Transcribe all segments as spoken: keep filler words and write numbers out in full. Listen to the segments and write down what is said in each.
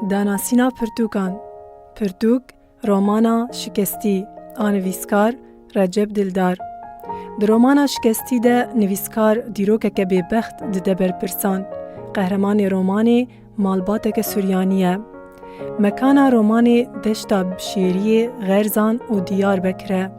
Danasîna pirtûkan. Pirtûk, romana Şikestî, a nivîskar Recep Dildar. Di romana Şikestî de nivîskar dîrokeke bêbext dide ber pirsan. Qehremanê romanê malbateke Suryanî ye. Mekana romanê deşta Bişêriyê, Xerzan û Diyarbekir e.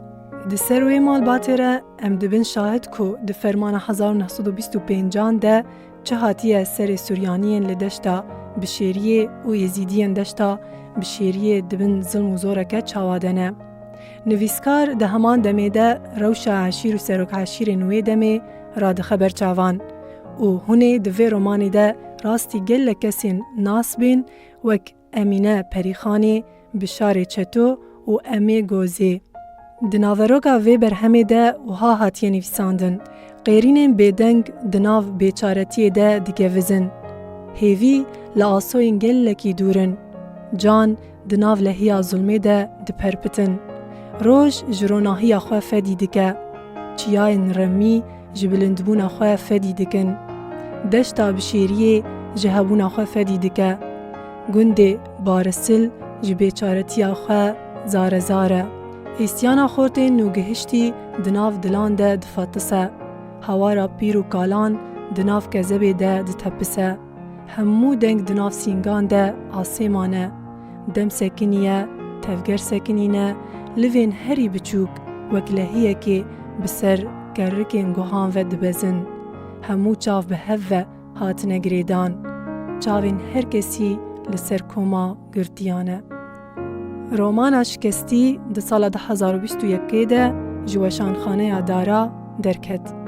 Di ser wê malbatê re em dibin şahid ku di fermana hezar û neh sed û bîst û pêncan de çi hatiye serê Suryaniyên li deşta Bişêriyê û Êzîdiyên deşta Bişêriyê di bin zilm û zoreke çawa de ne. Nivîskar di heman demê de rewşa eşîr û serok eşîrên wê demê radixe ber çavan û hûn ê di vê romanê de rastî gelek kesên nas bên, wek Emîne Perîxanê, Bişarê Çeto û Emê Gozê. Di naveroka vê berhemê de wiha hatiye nivîsandin: Qêrînên bêdeng di nav bêçaretiyê de digevizin. Hêvî li asoyên gelekî dûr in. Can di nav lehiya zulmê de diperpitin. Roj ji ronahiya xwe fedî dike. Çiyayên remî ji bilindbûna xwe fedî dikin. Deşta Bişêriyê ji hebûna xwe fedî dike. Gundê Barisil ji bêçaretiya xwe zarezar e. Hêstiyana xortên nûgihiştî di nav dilan de difetise. Hawara pîr û kalan di nav kezebê de ditepise. Hemû deng di nav sîngan de asê mane. Dem sekiniye, tevger sekinîne, livên herî biçûk wek lehiyekê bi ser kerrikên guhan ve dibezin. Hemû çav bi hev ve hatine girêdan. Çavên her kesî li ser koma girtiyan e. Romana Şikestî di sala du hezar û bîst û yekê de ji Weşanxaneya Dara derket.